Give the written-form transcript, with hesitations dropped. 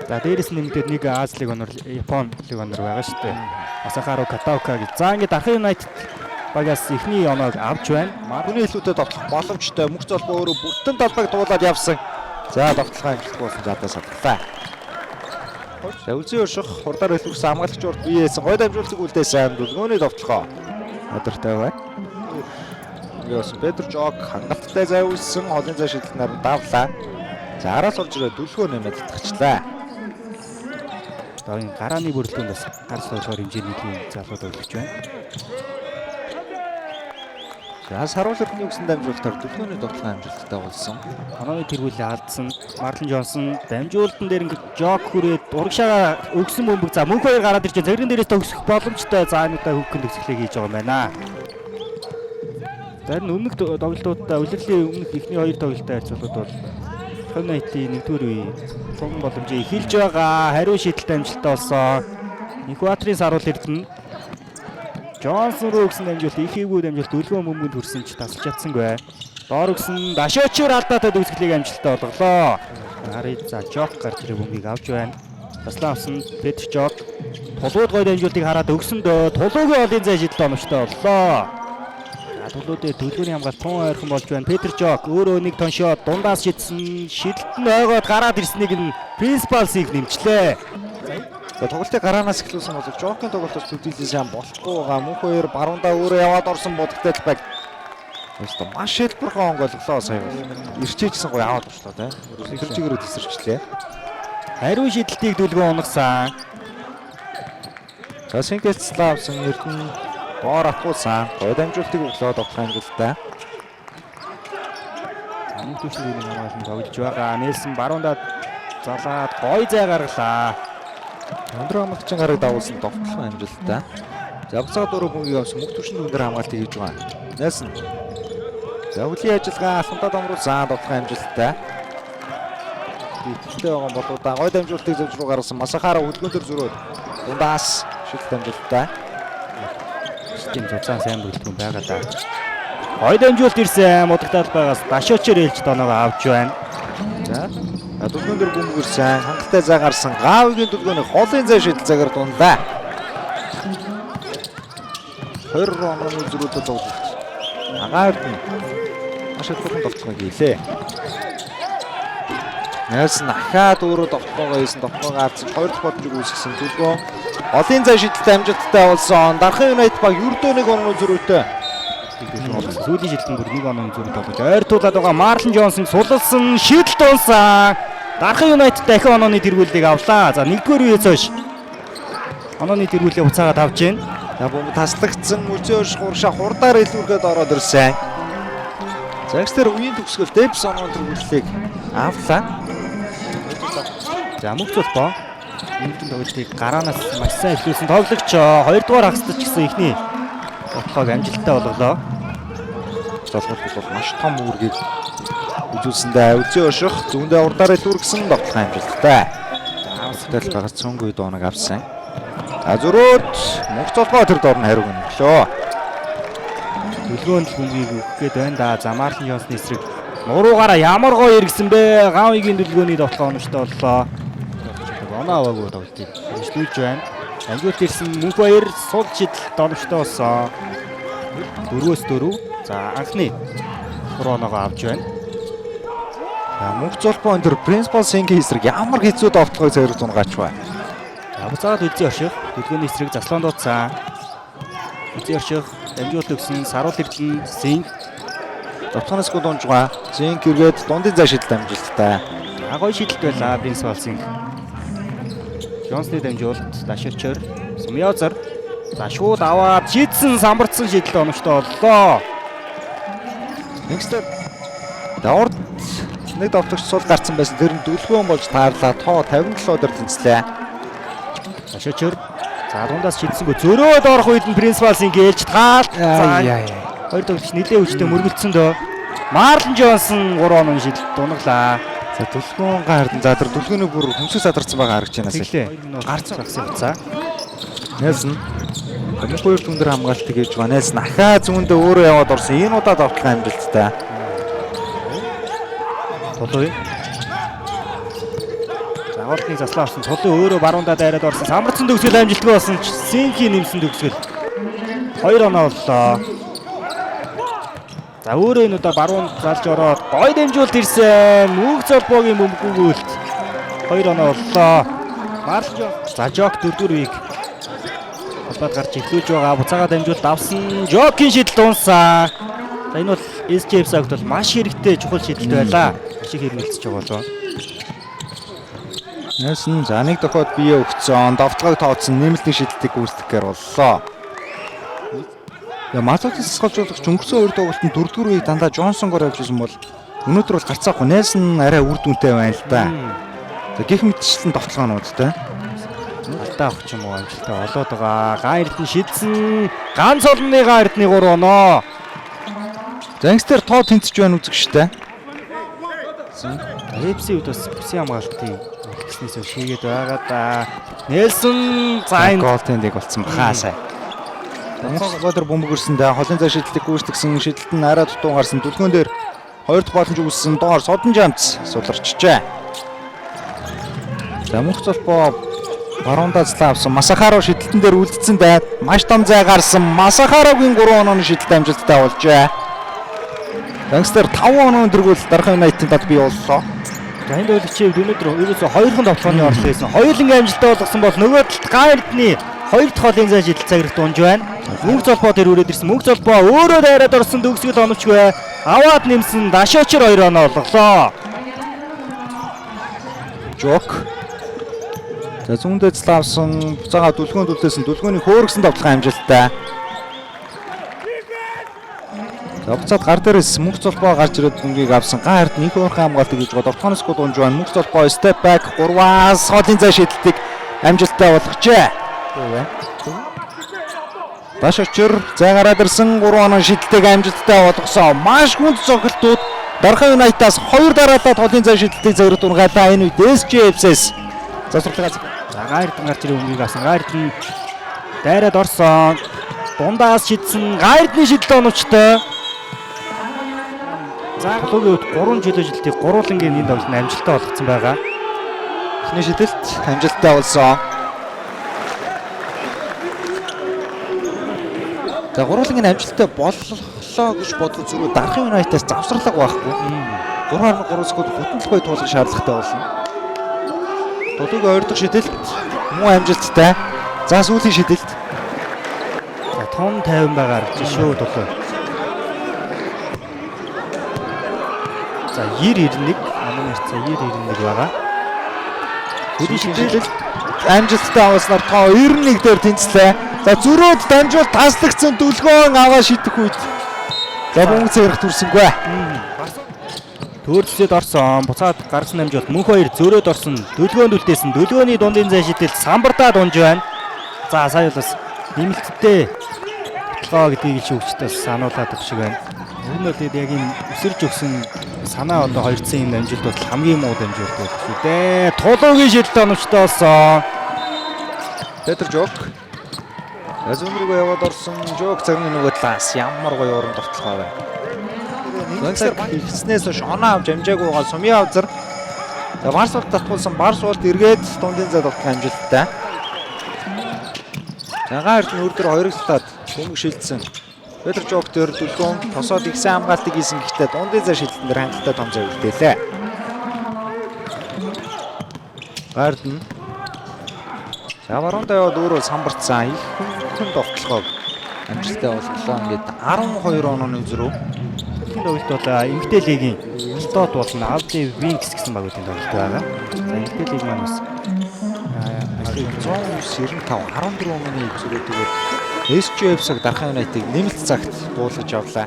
За дээрэс нь нэмэгдээд нэг Аз легионер, Япон легионер байгаа шүү дээ. Масахару Катаока гэж. За ингээд Дархан Юнайтед багаас эхний оноог авч байна. Хүний илүүтэй довтлох боломжтой. Мөнх золбоо өөрөө бүтэн талбайг туулаад явсан. За довтлохоо амжилтгүй болсон жадаа садлаа. За үлзий урших хурдаар илүүрсэн хамгаалагч урд биеэсэн гой дамжуулдаг үлдээсэн дүлгөөний довтлохоо. Өдөртэй байна. Ингээ болсон Петр Жок хангалттай зай үүссэн холын зай шидэлт нар давлаа. За араас орж ирээ дүлгөө нэмээд татгачлаа. Одоо энэ гарааны бүрэлдэхүүнд бас гар суулгаар хэмжээний нийтийн залууд тоглож байна. За саруул эрдний өгсөн дамжуулалтаар дүлгөөний довтлохоо амжилттай болсон. Онооны тэргүүлээ алдсан. Марлон Джонсон дамжуулалтан дээр ингээд Жок хүрээд урагшаага өгсөн бөмбөг. За мөнх хоёр гараад ирж байна. Зэрэгэн дээрээс төгсөх боломжтой. За энэ удаа хөвгөн төгсгөлийг хийж байгаа юм байна. За энэ өмнөх тоглолтуудаа улирлын өмнөх эхний хоёр тоглолттой харьцуулбал бол Юнайтед нэгдүгээр үе тун боломжийг эхэлж байгаа. Хариу шийдэлт амжилттай болсон. Инкваторын саруул эрдэнэ Джонсон руу өгсөн дамжуулалт их эвгүй дамжуулалт өлгөөн бөмбөнд хүрсэн ч тасалж чадсангүй. Доор өгсөн Дашочор алдаатай төгсгөлийг амжилттай болголоо. Харъя за Жок гарч ирээ бөмбөгийг авч байна. Таслан авсан Петр Жок тулууд гой дамжуултыг хараад өгсөн дөө тулуугийн олон зай шидэл оновчтой боллоо. За тулуу дээр төлөвний хамгаалт тун ойрхон болж байна. Петр Жок өөрөө нэг тоншоо дундаас шидсэн шидэлт нь ойгоод гараад ирснийг нь Принципал Синг нэмчлээ. За тоглолтыг гараанаас эхлүүлсэн боловч Жокийн тоглолтоос төдийлөн сайн болохгүй байгаа. Мөнх хоёр баруундаа өөрөө яваад орсон будагтай л баг. Өстө маш хэлбэрхэн онгойлголоо сая бол. Ирчээжсэн гоё аваад орчлоо те. Тэр чигээрээ тесэрчлээ. Хариу шидэлтийг дүлгэн унагсан. За Синкэлцлаа авсан Эрдэнэ доор атгуулсан. Гоё дамжуултыг өглөө довтлох амжилттай. За нэг түвшний үеийн хамгаалан тоглож байгаа. Нельсон баруундаа залаад гой зай гаргалаа. Өндөр хамгаалагчийн гарыг дагуулсан довтлох амжилттай. За буцаад өөрөө бөмбөгийг авсан мөнх түвшинд өндөр хамгаалтыг хийж байгаа. Нельсон. За хөлийн ажиллагаа алхамдаа домруулсан довтлох амжилттай. Итгэлтэй байгаа болоо да гой дамжуултыг зөвж рүү гаргасан Масахара хөдөлгөөн төр зөрөөд дундаас шилт амжилттай. Систем зузаан сайн бүрэлдэхүүн байгаа даа. Гой дамжуулт ирсэн. Мудагтаал байгаас Дашочор ээлж доноогоо авч байна. За дүлгөөн дээр бөмбөг ирсэн. Хангалттай зай гарсан. Гаавгийн дүлгөөний холын зай шидэл цагаар дундаа. 20 онооны зөрүүдэд тоглолт. Агаар нь маш их хурдан довтлогыг хийлээ. Нельсон ахаад өөрөө довтлогоо хийсэн, довтлогоо алдсан. Хоёр дахь боломжийг үүсгэсэн дүлгөөн. Олон зай шидэлтэй амжилттай болсон. Дархан Юнайтед баг ердөө нэг онооны зөрүүтэй. Сүүлийн шидэлтэн бүр нэг онооны зөрүүд тоглож ойр туулаад байгаа Марлон Джонсон сулалсан шидэлт унсан. Дархан Юнайтед дахин онооны тэргүүллийг авлаа. За нэгдүгээр үеэс хойш онооны тэргүүлээ буцаагаад авч байна. За бөмбөг таслагдсан мөчөө хуршаа хурдаар илүүргээд ороод ирсэн. За ихсээр үеийн төгсгөл Дэвс онооны тэргүүллийг авлаа. За мөнх зулбоо өмнөдөн тоглолтыг гараанаас маш сайн эхлүүлсэн тоглогч хоёрдугаар хагасд ч гэсэн эхний ботлогыг амжилттай болголоо. Золгол бол маш том үүргийг үзүүлсэндээ үзээ өшөх зүүндээ урдаар илүүргсэн довтлох амжилттай. Тэгэл багц цөнгөй дуунаг авсан. За зөрөөд мөнх золгоо тэр доор нь хариуг өглөө. Дүлгөөнд л бөмбөгийг өгөх гээд байна да. За Марлон Джонсны эсрэг нуруугаараа ямар гоё эргэсэн бэ? Гавыгийн дүлгөөний довтлогоо оновчтой боллоо. Оноо аваагүй тоглолтыг хэрэгжүүлж байна. Амжилт ирсэн мөнх баяр сул шидэлт оновчтой болсон. 4-4. За анхны 3 оноогоо авч байна. За мөнх золбоо энэ төр Принципал Сингийн эсрэг ямар хэцүү довтлогыг зэрэг зунгаач бай. За буцаад үлзий орших дүлгөөний эсрэг заслан дууцсан. Үлзий орших дамжуулт өгсөн саруул эрдэнэ Синг. Довтлогоноос гол унжгаа. Зинк эргээд дундын зай шидэлт амжилттай. А гоё шидэлт байлаа Принципал Синг. Джонсны дамжуулалт Даширчор Сумьязар. За шууд аваад шидсэн самбарцсан шидэлт оновчтой боллоо. Нэгсээр урд нэг довтлогч сул гарцсан байсан. Тэр нь дүлгөөн болж таарлаа. Тоо 57 дээр тэнцлээ. Даширчор за дундаас шидсэнгөө зөрөөд орох үед нь Принципал Синг ээлж таалт. За хоёр тоглогч нэлээд хүчтэй мөргөлдсөн дөө. Марлон Джонсон 3 онооны шидэлт дунглаа. За дүлгөөн гардан. За тэр дүлгөөний бүр хөмсөг задарсан байгаа харагч байна. Тэглээ. Гарц загсын хуцаа. Нельсон. Мөнх хоёр түн дээр хамгаалтыг хийж байгаа. Нельсон ахаа зүүндээ өөрөө яваад орсон. Энэ удаа довтлох амжилттай. Тулуу. За Агуулгын заслаа авсан. Тулын өөрөө баруундаа дайраад орсон. Самарсан төгсгөл амжилтгүй болсон ч Синхи нэмсэн төгсгөл 2 оноо боллоо. За өөрөө энэ удаа баруун залж ороод гой дэмжүүлэлт ирсэн. Мөнх золбоогийн бөмбөгүүлэлт 2 оноо боллоо. Марлж. За Жок дөрөвдүгээр үеийг холбоод гарч эхлүүлж байгаа. Буцаага дамжуулалт авсан. Жокийн шидэлт унсан. За энэ бол SJF сагт бол маш хэрэгтэй чухал шидэлт байлаа. Маш их хэрмэлцэж байгаа болоо. Нээсэн за нэг дохиод бие өгцөн. Довтлогыг тооцсон нэмэлтийн шидэлтийг гүйцэтгэхээр боллоо. Малотын сасгалжуулагч өнгөрсөн хоёр тоглолтод дөрөвдүгээр үеийг дандаа Джонсонгоор явж исэн бол өнөөдөр бол гарцаахгүй. Нээсэн арай үр дүнтэй байна л да. За гих мэтчлэн довтлогоонуудтай. Алдаа авах ч юм уу амжилттай олоод байгаа. Ган Эрдэнэ шидсэн. Ганц олонны Ган Эрдэнэ 3 оноо. За ингэсээр тоо тэнцэж байна үзэгчтэй. FC-д бас бүсийн хамгаалтыг үлдснээс хойш хийгээд байгаа да. Нельсон за энэ гол тэндэг болсон баха сая. Өнөөдөр бөмбөг өрсөндөө холын зай шидэлтийг гүйцэтгсэн шидэлт нь арай дутуу гарсан. Дүлгөөн дээр хоёр дахь боломж үүссэн. Доор содон жамц суларчжээ. За мөнх золбоо баруундаа злаа авсан. Масахаро шидэлтэн дээр үлдсэн байд. Маш том зай гарсан. Масахарогийн 3 онооны шидэлт амжилттай болжээ. Гангстер 5 онооны дөргөл Дархан Юнайтед тал бий боллоо. За энэ тоглогчийн хувьд өнөөдөр ерөөсөө хоёрхан тоглооны орлоо хийсэн. Хоёулангийн амжилттай болгосон бол нөгөө талд Ган Эрдэнэ хоёр дахь холын зай шидэлт цагирт унж байна. Мөнх золбоо тэр үрээд ирсэн. Мөнх золбоо өөрөө дайраад орсон төгсгөл оновчгүй. Аваад нэмсэн Дашоочор 2 оноо олголоо. Жок. За зүүндээ злаа авсан. Буцаага дүлгөөнд үлдээсэн. Дүлгөөний хөөргсөн тоглох амжилттай. За буцаад гар дээрээс мөнх золбоо гарч ирээд бөмбөгийг авсан. Ган Эрдэнэ их өөрхөн хамгаалтыг хийж байгаа. Довтооноос гол унж байна. Мөнх золбоо step back 3-аас холын зай шидэлтийг амжилттай болгожээ. Даш очир зай гараад ирсэн 3 оноо шидэлтийг амжилттай болгосон. Маш хүнд цогцолтууд Дархан Юнайтаас 2 дараалал холын зай шидэлтийг заграт унгаалаа. Энэ үед SJF-с засварлага. За Ган Эрдэнэ гарч ирээ өмгийг авсан. Ган Эрдэнэ дайраад орсон. Дундаас шидсэн. Ган Эрдэнэ шидэлт оновчтой. За Тулуугийн хувьд 3 чөлөө шидэлтийг гурвангийн энэ тоглолтод амжилттай болгоцсон байгаа. Эхний шидэлт амжилттай болсон. За гурвангийн амжилттай боллоо гэж бодох зүрх Дархан Юнайтаас завсарлага байхгүй. 3.3 секунд бүтэн толгой туулах шаардлагатай болно. Тулуугийн хоёр дахь шидэлт муу амжилттай. За сүүлийн шидэлт. За том 50 байгаа жишүү Тулуу. За 90-91 амын харьцаа 90-91 байгаа. Сүүлийн шидэлт амжилттай авснаар тоо 91 дээр тэнцлээ. За зөрөөд дамжуул таслагдсан дүлгөөн аваа шидэх үед. За бөмбөг цагирах төрсөнгүй. Төөрөлсөд орсон. Буцаад гаргасан дамжуулалт мөнх хоёр зөрөөд орсон. Дүлгөөнд үлдээсэн. Дүлгөөний дундын зай шидэлт самбартаа дунж байна. За сая бол бас нэмэлттэй тоглоо гэдгийг л шүүгчдээс сануулад өгөх шиг байна. Ер нь бол яг энэ өсөрж өгсөн санаа одоо хоёрцсан юм дамжуулалт бол хамгийн муу дамжуулалт байх шүү дээ. Тулуугийн шидэлт оновчтой болсон. Петр Жок. Зүүн рүүгээ яваад орсон. Жок цагны нөгөө талаас ямар гоё уран довтлогоо вэ. Гангстер ихснээс хойш оноо авч амжаагүй байгаа Сумья авзар. За Барс болт татгуулсан. Барс болт эргээд дундын зай довтлох амжилттай. За Ган Эрдэнэ өөр дөр хоёр талаад бөмбөг шилдсэн. Петр Жок дээр дүлгөөн тосоод их сайн хамгаалтыг хийсэн гэхдээ дундын зай шилдэлтэн дээр хангалттай том зай үлдээлээ. Ган Эрдэнэ. За баруундаа яваад өөрөө самбарцсан. Их хүн довтлогоог амжилттай болголоо. Ингээд 12 онооны зөрүү. Энэ тоглолт бол Эмэгтэй лигийн Стот болон Авди Винкс гэсэн багуудын тоглолт байгаа. За Эмэгтэй лиг маань бас 195 14 онооны зөрүүтэйгээр SJF-ыг Дархан Юнайтыг нэмэлт цагт буулгаж авлаа.